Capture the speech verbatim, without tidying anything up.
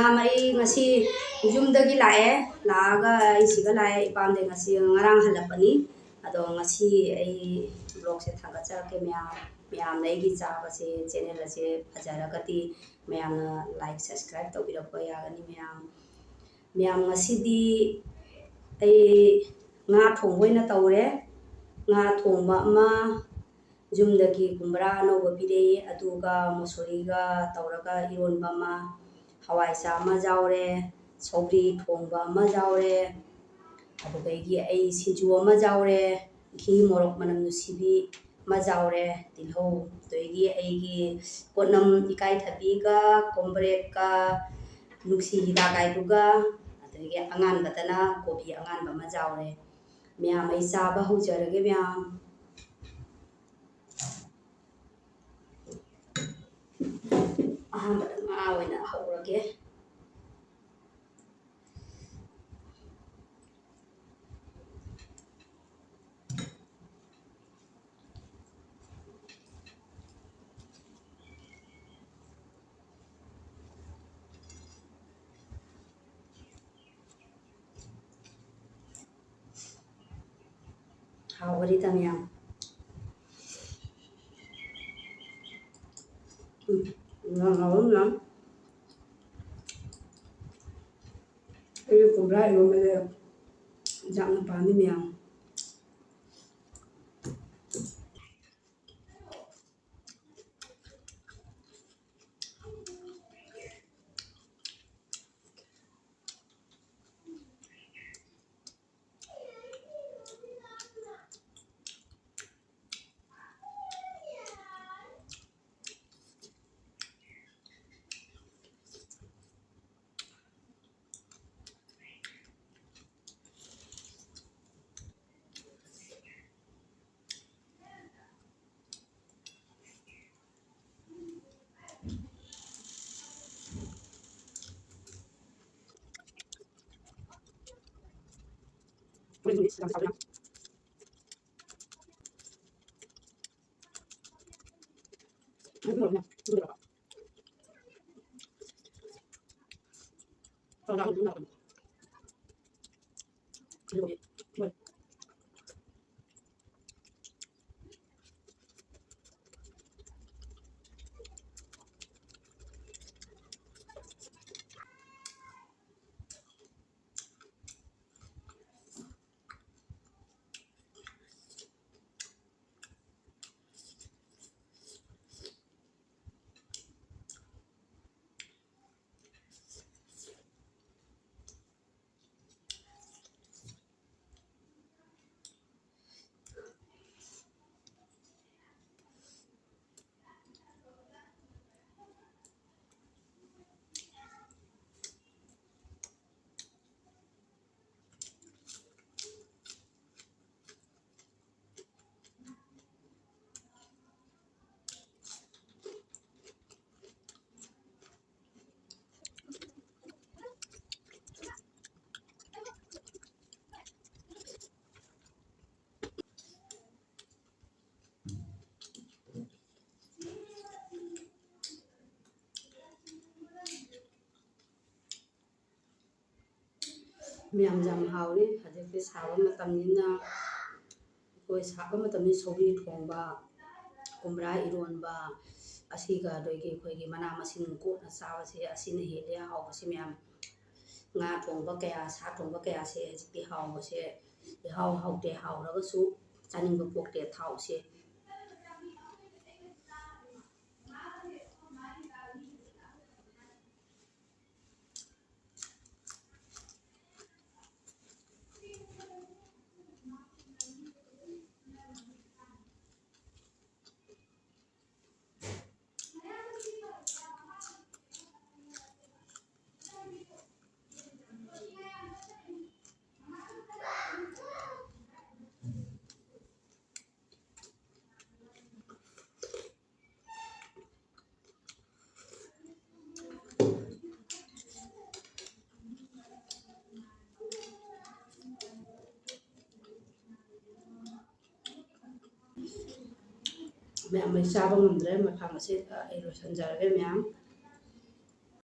ꯃꯌꯥꯝ, ꯑꯩ ꯉꯁꯤ ꯌꯨꯝꯗꯒꯤ ꯂꯥꯛꯑꯦ꯫ ꯂꯥꯛꯑꯒ ꯑꯩ ꯁꯤꯒ ꯂꯥꯛꯑꯦ꯫ ꯏꯄꯥꯝꯗꯒꯤ ꯉꯁꯤ, ꯉꯔꯥꯡ ꯍꯜꯂꯛꯄꯅꯤ꯫ ꯑꯗꯣ ꯉꯁꯤ ꯑꯩ vlogꯁꯦ ꯊꯥꯒꯠꯆꯔꯛꯀꯦ ꯃꯌꯥꯝ꯫ ꯃꯌꯥꯝꯅ ꯑꯩꯒꯤ ꯆꯥꯕꯁꯦ, channel ꯑꯁꯦ ꯐꯖꯔꯒꯗꯤ ꯃꯌꯥꯝꯅ like, subscribe ꯇꯧꯕꯤꯔꯛꯄ ꯌꯥꯒꯅꯤ ꯃꯌꯥꯝ꯫ ꯃꯌꯥꯝ, ꯉꯁꯤꯗꯤ ꯑꯩ ꯉꯥ ꯊꯣꯡꯕ ꯑꯣꯏꯅ ꯇꯧꯔꯦ꯫ ꯉꯥ ꯊꯣꯡꯕ ꯑꯃ, ꯌꯨꯝꯗꯒꯤ ꯀꯨꯝꯕ꯭ꯔꯥ ꯑꯅꯧꯕ ꯄꯤꯔꯛꯏ, ꯑꯗꯨꯒ ꯃꯨꯁꯣꯔꯤꯒ ꯇꯧꯔꯒ ꯏꯔꯣꯟꯕ ꯑꯃ, ꯍꯋꯥꯏꯖꯥꯔ ꯑꯃ ꯌꯥꯎꯔꯦ, ꯁꯧꯒ꯭ꯔꯤ ꯊꯣꯡꯕ ꯑꯃ ꯌꯥꯎꯔꯦ, ꯑꯗꯨꯗꯒꯤ ꯑꯩ ꯁꯤꯡꯖꯨ ꯑꯃ ꯌꯥꯎꯔꯦ, ꯘꯤ ꯃꯣꯔꯣꯛ ꯃꯅꯝ ꯅꯨꯡꯁꯤꯕꯤ ꯑꯃ ꯌꯥꯎꯔꯦ, ꯇꯤꯜꯍꯧ, ꯑꯗꯒꯤ ꯑꯩꯒꯤ ꯄꯣꯠꯅꯝ ꯏꯀꯥꯏꯊꯕꯤꯒ ꯀꯣꯝꯕ꯭ꯔꯦꯛꯀ ꯅꯨꯡꯁꯤ ꯍꯤꯗꯥꯛ ꯀꯥꯏꯗꯨꯒ, ꯑꯗꯒꯤ ꯑꯉꯥꯟꯕꯗꯅ ꯀꯣꯕꯤ ꯑꯉꯥꯟꯕ ꯑꯃ ꯌꯥꯎꯔꯦ꯫ ꯃꯌꯥꯝ, ꯑꯩ ꯆꯥꯕ ꯍꯧꯖꯔꯒꯦ ꯃꯌꯥꯝ꯫ ꯑꯍꯥꯟꯕꯗ ꯉꯥ ꯑꯣꯏꯅ ꯍꯧꯔꯒꯦ꯫ ꯍꯥꯎꯒꯅꯤꯗ ꯃꯌꯥꯝ꯫ ꯎꯝ, ꯌꯥꯝ ꯍꯥꯎꯋꯤ ꯃꯌꯥꯝ꯫ ꯑꯩꯒꯤ ꯀꯣꯝꯂꯥ ꯏꯔꯣꯟꯕꯁꯦ ꯌꯥꯝꯅ ꯄꯥꯝꯃꯤ ꯃꯌꯥꯝ꯫ ꯃꯌꯥꯝ, ꯌꯥꯝ ꯍꯥꯎꯔꯤ꯫ ꯍꯧꯖꯤꯛꯇꯤ ꯁꯥꯕ ꯃꯇꯝꯅꯤꯅ ꯑꯩꯈꯣꯏ ꯁꯥꯕ ꯃꯇꯝꯅꯤ꯫ ꯁꯧꯒ꯭ꯔꯤ ꯊꯣꯡꯕ, ꯀꯣꯝꯂꯥ ꯏꯔꯣꯟꯕ, ꯑꯁꯤꯒ ꯑꯗꯒꯤ ꯑꯩꯈꯣꯏꯒꯤ ꯃꯅꯥ ꯃꯁꯤꯡ ꯀꯣꯠꯅ ꯆꯥꯕꯁꯦ, ꯑꯁꯤꯅ ꯍꯦꯜꯂꯦ ꯍꯥꯎꯕꯁꯦ ꯃꯌꯥꯝ꯫ ꯉꯥ ꯊꯣꯡꯕ ꯀꯌꯥ, ꯁꯥ ꯊꯣꯡꯕ ꯀꯌꯥꯁꯦ ꯍꯧꯖꯤꯛꯇꯤ ꯍꯥꯎꯕꯁꯦ ꯏꯍꯥꯎ ꯍꯥꯎꯇꯦ꯫ ꯍꯥꯎꯔꯒꯁꯨ ꯆꯥꯅꯤꯡꯕ ꯄꯣꯛꯇꯦ ꯊꯥꯎꯁꯦ꯫ ꯃꯌꯥꯝ, ꯑꯩ ꯆꯥꯕ ꯉꯝꯗ꯭ꯔꯦ, ꯃꯊꯪ ꯑꯁꯤ ꯑꯩ ꯂꯣꯏꯁꯤꯟꯖꯔꯒꯦ ꯃꯌꯥꯝ꯫